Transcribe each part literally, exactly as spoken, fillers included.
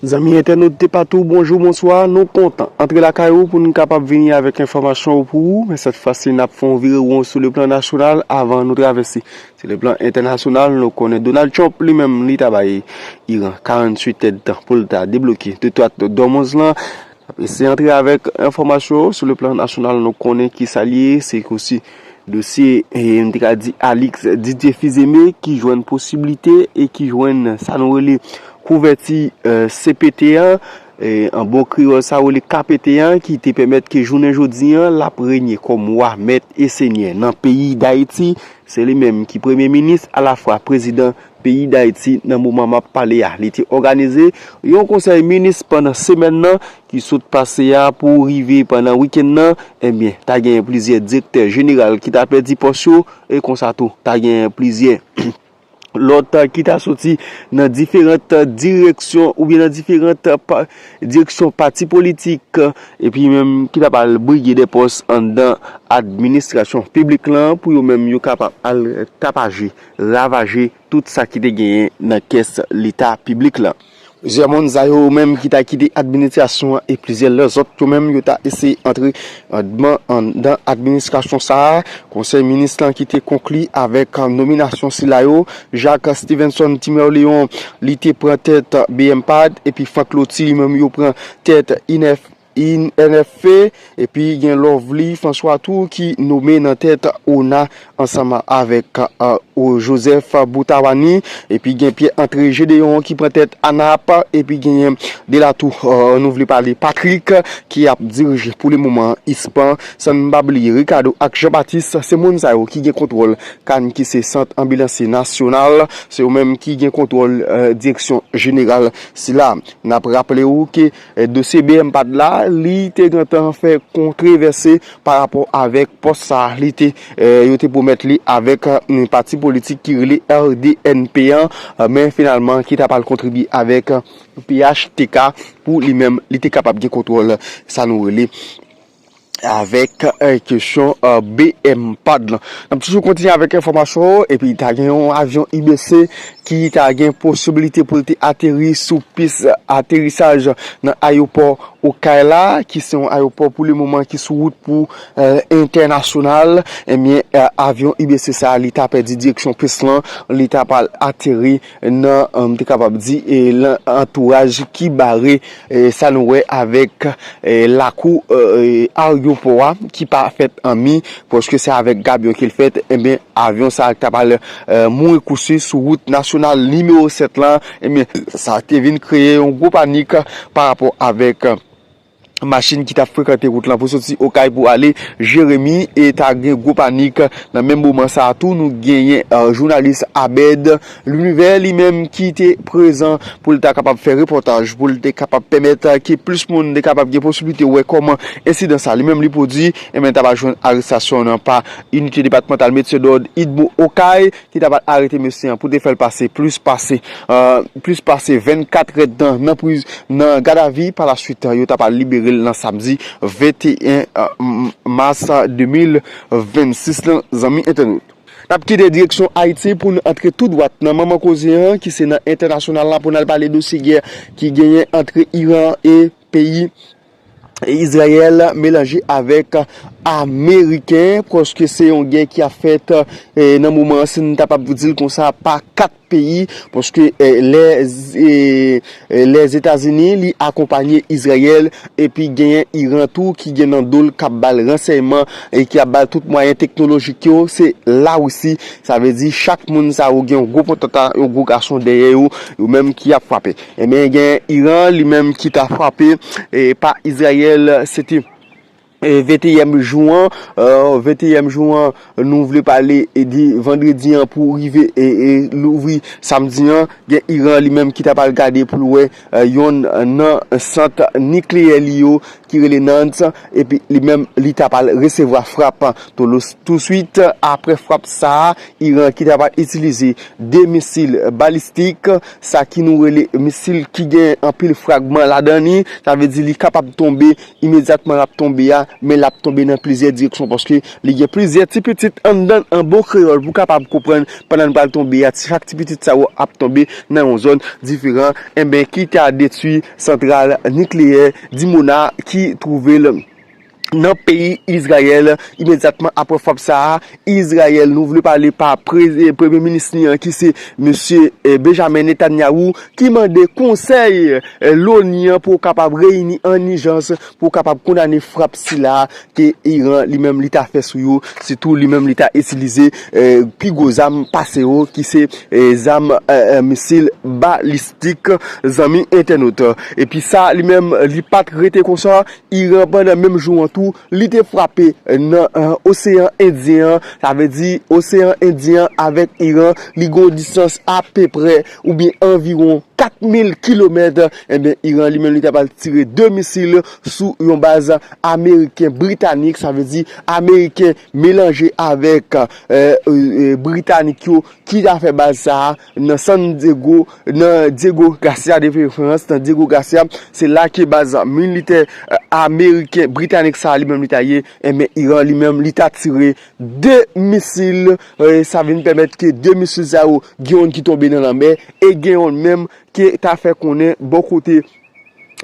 Zanmi entènot de patou, bonjou, bonswa. Nou kontan antre lakay ou pou n kapab vini avèk enfòmasyon ou pou ou, men sèt fwa si n ap fè yon virewon sou le plan nasyonal avan nou travèse sou le plan entènasyonal. Nou konnen Donald Trump li menm li ta bay Iran karanntuit èdtan pou l ta debloke detwa Dòmonz lan. N ap eseye antre avèk enfòmasyon sou le plan nasyonal. Nou konnen ki sa l ye, se osi dosye, e, m te ka di Alix Didier Fils-Aimé ki jwenn posiblite e ki jwenn sa nou rele kouvèti, e, C P T an, e, an bon kreyòl sa rele K P T an, ki te pèmèt ke jounen jodi an l ap renye kòm wa, mèt e senyè nan peyi Dayiti. Se li menm ki premye minis alafwa prezidan peyi Dayiti nan moman m ap pale a. Li te òganize yon konsèy minis pandan semèn nan ki sot pase a pou rive pandan wikenn nan. Ebyen, ta genyen plizyè direktè jeneral ki ta pèdi pòs yo, e konsa tou, ta genyen plizyè lòt ki ta soti nan diferan direksyon oubyen nan diferan pa, direksyon pati politik, epi menm ki ta pral brige de pòs anndan administrasyon piblik lan pou yo menm yo kapab al tapaje, ravaje tout sa ki te genyen nan kès leta piblik lan. Plizyè moun sa yo menm ki ta kite administrasyon an e plizyè lòt yo menm yo ta eseye antre anndan, anndan administrasyon sa a. Konsèy minis lan ki te konkli avèk nominasyon sila yo, Jacques Stevenson Timerleon, li te pran tèt B M pad, epi Franck Loty li menm yo pran tèt I N F, I N F P, epi gen Lovely François tou ki nome nan tèt ona ansanm avèk, e, o Joseph Boutawani, epi gen Pierre André Gédéon ki pran tèt anap, epi genyen de la tou, e, nou vle pale Patrick ki ap dirije pou le moman ispan, san n pa bliye Ricardo ak Jean Baptiste, se moun sa yo ki gen kontwòl kan ki se sant anbilansye nasyonal, se yo menm ki gen kontwòl, e, direksyon jeneral sila. N ap raple ou ke, e, dosye B M pad la, li te gentan fè kontwovèse pa rapò avèk pòs sa a, li te, e, yo te pwomèt li avèk, e, pati politik ki rele R D N P an, e, men finalman ki ta pral kontribye avèk, e, P H T K pou li menm, li te kapab gen kontwòl sa nou rele avèk, e, kesyon, e, B M pad lan. N ap toujou kontinye avèk enfòmasyon yo, epi ta gen yon avyon I B C ki ta gen posiblite pou l te ateri sou pis aterisaj nan ayewopò Okay la, ki se yon ayewopò pou le moman ki sou wout pou, e, entènasyonal. Ebyen, e, avyon I B C sa a, li ta pèdi direksyon pis lan, li ta pral ateri nan, e, m te kapab di, e, lan antouraj ki bare, e, sa nou wè avèk, e, lakou, e, e, ayewopò a ki pa fèt an mi, paske se avèk gabyon ke l fèt, ebyen, avyon sa a ki ta pral, e, mouri kousi sou wout nasyonal nimewo sèt lan, ebyen, sa te vin kreye yon gwo panik pa rapò avèk, e, machin ki t ap frekante wout lan pou soti Okay pou ale Jeremi, e ta gen gwo panik. Nan menm moman sa a tou, nou genyen, e, jounalis Abed L'Univers li menm ki te prezan pou l ta kapab fè repòtaj, pou l te kapab pèmèt, e, ke plis moun te kapab gen posiblite wè kòman ensidan sa li menm li pwodui, ebyen, ta pral jwenn arestasyon nan pa inite depatmantal Maintien d'ordre Udmo Okay, ki ta pral arete mesye an pou te fè l pase plis pase, e, plis pase vennkat èdtan nan priz-, nan gadavi. Pa la swit, yo ta pral libere l nan samdi venteyen, e, m-, mas de mil vennsis lan, zanmi entènot. N ap kite direksyon Ayiti pou n antre tou dwat nan manman koze an, ki se nan entènasyonal la, pou n al pale dosye gè ki genyen antre Iran e peyi Izrayèl melanje avèk Ameriken, paske se yon gè ki ap fèt, e, nan moman an, si n ta p ap di l konsa, pa kat peyi, paske, e, lè, e, e, Lèzetazini, li akonpanye Izrayèl, epi genyen Iran tou ki gen nan do l k ap ba l ransèyman e ki ap ba l tout mwayen teknolojik yo, se Larisi. Sa vle di chak moun sa yo gen yon gwo potanta, yon gwo gason dèyè yo, yo menm ki ap frape. Ebyen, gen Iran, li menm ki ta frape, e, pa Izrayèl, se te, e, venteyen jou an, e, venteyen jou an, nou vle pale, e, de vandredi an pou rive, e, e, louvri samdi an. Gen Iran, li menm ki ta pral gade pou l wè, e, yonn nan sant nikleyè li yo ki rele Nantes, epi li menm li ta pral resevwa frap toulous. Touswit apre frap sa a, Iran ki ta pral itilize de misil balistik, sa ki nou rele misil ki gen anpil fragman ladan li, sa vle di li kapab tonbe imedyatman l ap tonbe a, men l ap tonbe nan plizyè direksyon paske li gen plizyè ti pitit anndan an bon kreyòl pou kapab konprann pandan l pral tonbe a, chak ti pitit sa yo ap tonbe nan yon zòn diferan, enben ki ta detwi santral nikleyè Dimona ki twouve l nan peyi Izrayèl. Imedyatman apre frap sa a, Izrayèl, nou vle pale pa pre- premye minis li an ki se mesye eh, Benjamin Netanyahu, ki mande konsèy eh, loni an pou kapab reyini an ijans pou kapab kondane frap sila ke Iran li menm li ta fè sou yo, sitou li menm li ta itilize eh, pi gwo zam pase yo ki se eh, zam eh, eh, misil balistik, zanmi entènot. Epi sa li menm li pa t rete konsa, Iran pandan menm jou an tou, li te frape nan eh, oseyan endyen an, sa vle di oseyan endyen an avèk Iran, li gen yon distans apeprè oubyen anviwon kat mil kilomèt, enben Iran li menm li ta pral tire de misil sou yon baz ameriken britanik, sa vle di ameriken melanje avèk eh, eh, eh, britanik yo ki ta fè baz sa a nan San Diego, nan Diego Garcia de preferans, nan Diego Garcia, se la ke baz militè eh, ameriken britanik sa a li menm li ta ye, enben Iran li menm li ta tire de misil, eh, sa vin pèmèt ke de misil sa yo gen youn ki tonbe nan lanmè e gen youn menm ke ta fè konnen bò kote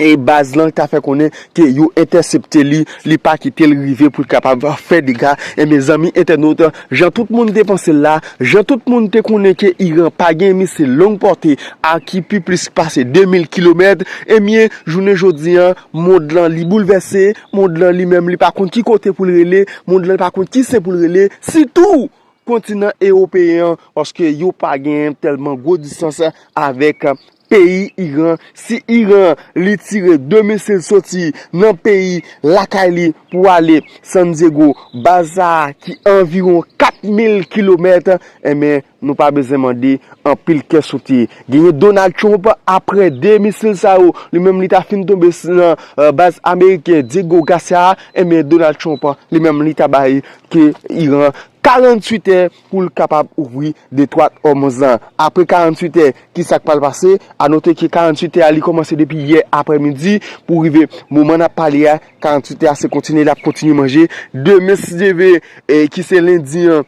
e baz lan ta fè konnen ke yo entèsepte li, li pa kite l rive pou l kapab fè dega. Enben zanmi entènot, jan tout moun te panse l la, jan tout moun te konnen ke Iran pa gen misil long pòte a ki pi plis pase de mil kilomèt, ebyen jounen jodi an, mond lan li boulvèse, mond lan li menm li pa konn ki kote pou l rele, mond lan li pa konn ki sen pou l rele, sitou kontinan ewopeyen an, paske yo pa gen tèlman gwo distans avèk peyi Iran. Si Iran li tire de misil soti nan peyi lakay li pou ale San Diego, baz sa a ki anviwon kat mil kilomèt, enben nou pa bezwen mande anpil kè sote. Genyen Donald Trump apre de misil sa yo, li menm li ta fin tonbe nan eh, baz ameriken Diego Garcia a, enben Donald Trump li menm li ta bay ke Iran karanntuit è pou l kapab ouvri detwa Hormuz lan. Apre karanntuit è, ki sa k pral pase? A note ke karanntuit è a li kòmanse depi yè aprèmidi pou rive moman n ap pale a. Karanntuit è a se kontinye, l ap kontinye manje. Demen si Dye vle, eh, ki se lendi an,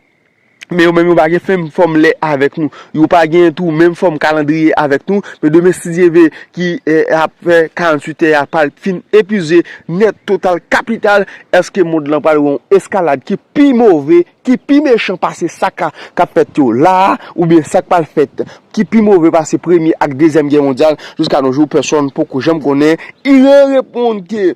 men yo menm yo pa gen menm fòm lè avèk nou. Yo pa gen tou menm fòm kalandriye avèk nou. Men demen si Dye vle ki eh, ap fè karanntuit è a pral fin epuize nèt total kapital, èske mond lan pral wè yon eskalad ki pi move, ki pi mechan pase sa ka k ap fèt yo la a, oubyen sa k pral fèt ki pi move pase premye ak dezyèm gè mondyal? Jiska nos jours pèsonn poko janm konnen. Iran reponn ke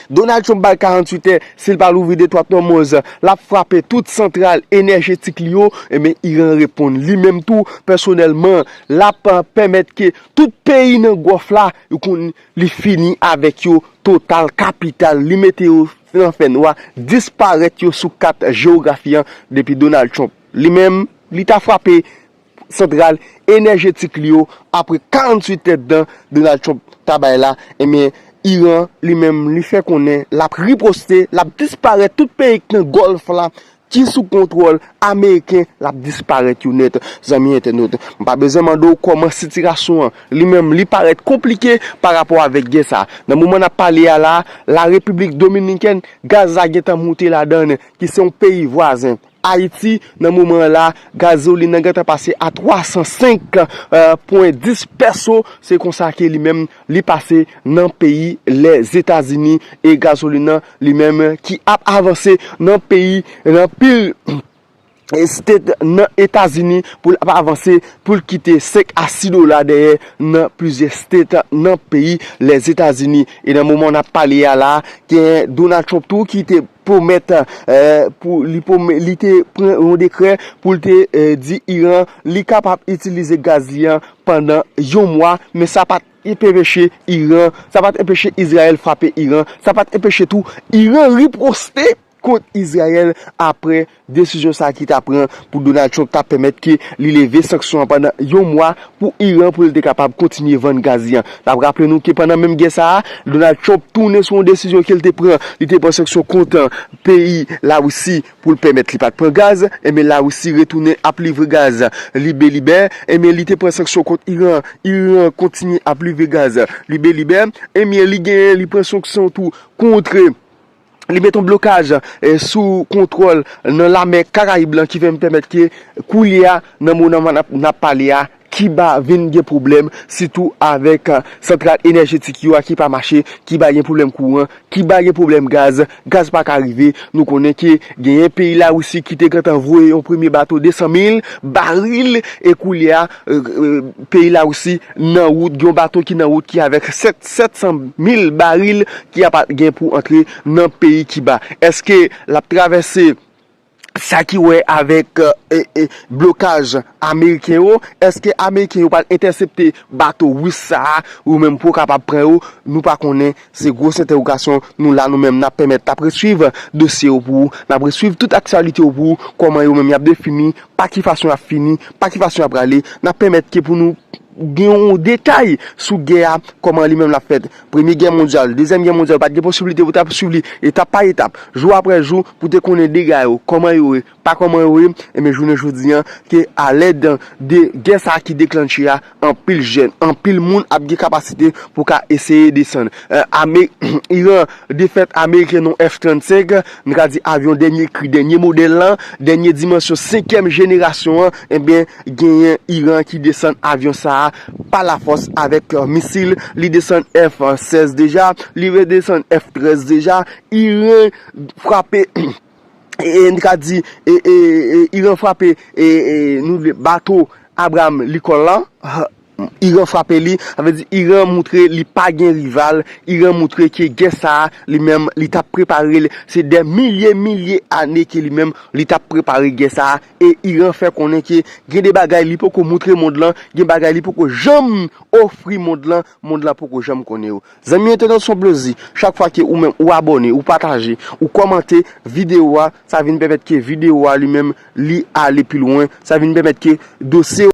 Donald Trump bay karanntuit è, si l pa louvri detwa Hormuz, l ap frape tout santral enèjetik li yo. Ebyen Iran reponn li menm tou pèsonèlman, l ap pèmèt ke tout peyi nan Gòf la, yo konn li fini avèk yo total kapital, li mete yo nan fènwa, disparèt yo sou kat jewografi an. Depi Donald Trump li menm, li ta frape santral enèjetik li yo apre karanntuit èdtan Donald Trump ta bay la, ebyen Iran li menm li fè konnen l ap riposte, l ap disparèt tout peyi k nan Gòlf la ki sou kontwòl ameriken, l ap disparèt yo nèt. Zanmi entènot, m pa bezwen mande w kòman sitiyasyon an li menm li parèt konplike pa rapò avèk gè sa. Nan moman n ap pale a la, Larepiblik Dominikèn, gaz la gentan moute ladan l, ki se yon peyi vwazen Ayiti. Nan moman an la, gazolin nan gentan pase a twa san senk pwen dis pèso. Se konsa ke li menm li pase nan peyi Lèzetazini, e gazolin nan li menm ki ap avanse nan peyi, nan pil state nan Etazini pou l ap avanse, pou l kite senk a sis dola dèyè nan plizyè state nan peyi Lèzetazini. E nan moman n ap pale a la, gen Donald Trump tou ki te pwomèt, eh, pou li pwomè- li te pran yon dekrè pou l te eh, di Iran li kapab itilize gaz li an pandan yon mwa, men sa pa t enpeche Iran, sa pa t enpeche Izrayèl frape Iran, sa pa t enpeche tou Iran riposte kont Izrayèl apre desizyon sa a ki ta pran pou Donald Trump ta pèmèt ke li leve sanksyon an pandan yon mwa pou Iran pou l te kapab kontinye vann gaz li an. N ap raple nou ke pandan menm gè sa a, Donald Trump tounen sou yon desizyon ke l te pran. Li te pran sanksyon kont peyi Larisi pou l pèmèt li pa t pran gaz, enben Larisi retounen ap livre gaz libelibè, enben li te pran sanksyon kont Iran, Iran kontinye ap livre gaz libelibè, enben li genyen, li pran sanksyon tou kont li mete yon blokaj eh, sou kontwòl nan lamè Karayib lan ki vin pèmèt ke koulye a nan moman n ap, n ap pale a, Kiba vin gen pwoblèm, sitou avèk eh, santral enèjetik yo a ki pa mache, Kiba gen pwoblèm kouran, Kiba gen pwoblèm gaz, gaz pa ka rive. Nou konnen ke genyen peyi Larisi ki te gentan voye yon premye bato de san mil baril, e koulye a eh, eh, peyi Larisi nan wout, gen yon bato ki nan wout ki avèk sèt, sèt san mil baril ki ap gen pou antre nan peyi Kiba. Èske l ap travèse sa ki wè avèk eh, eh, blokaj ameriken yo? Èske ameriken yo pral entèsepte bato ris sa a ou menm pou w kapab pran yo? Nou pa konnen, se gwo entèwogasyon. Nou la, nou menm, n ap pèmèt, n ap reswiv dosye yo pou ou, n ap reswiv tout aktyalite yo pou ou, kòman yo menm y ap defini, pa ki fason y ap fini, pa ki fason y ap prale, n ap pèmèt ke pou nou gen yon detay sou gè a, kòman li menm l ap fèt. Premye gè mondyal, dezyèm gè mondyal, pa t gen posiblite pou t ap swiv li etap pa etap, jou apre jou, pou te konnen dega yo, kòman yo ye, pa kòman yo ye, enben jounen jodi an, ke alèd de gè sa a ki deklanche a, anpil jèn, anpil moun ap gen kapasite pou ka eseye desann. Eh, Ame-, Iran defèt ameriken nan F trannsenk, nou ka di avyon dènye kri, dènye modèl lan, dènye dimansyon, senkyèm jenerasyon an, enben, genyen Iran ki desann avyon sa a pa lafòs avèk eh, misil. Li desann F sèz deja, li redesann F trèz deja. Iran frape, e, e, nou ka di, e, e, e, Iran frape, e, e, nou, bato Abraham Lincoln lan. Iran frape li, sa vle di Iran moutre li pa gen rival, Iran moutre ke gè sa a, li menm, li t ap prepare l, se dè milye, milye ane ke li menm, li t ap prepare gè sa a, e Iran fè konnen ke gen de bagay li poko moutre mond lan, gen bagay li poko janm ofri mond lan, mond lan poko janm konnen yo. Zanmi entènot, se yon plezi, chak fwa ke ou menm ou abòne, ou pataje, ou kòmante videyo a, sa vin pèmèt ke videyo a li menm, li ale pi lwen, sa vin pèmèt ke dosye